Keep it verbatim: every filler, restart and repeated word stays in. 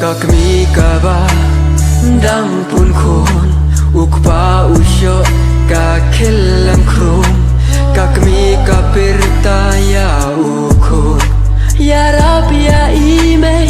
Ka kmie kaba dang pun khun, u kpa u shoh ka khyllan khrum. Ka kmie ka pyrta ïa u khun, ïarap ïa i me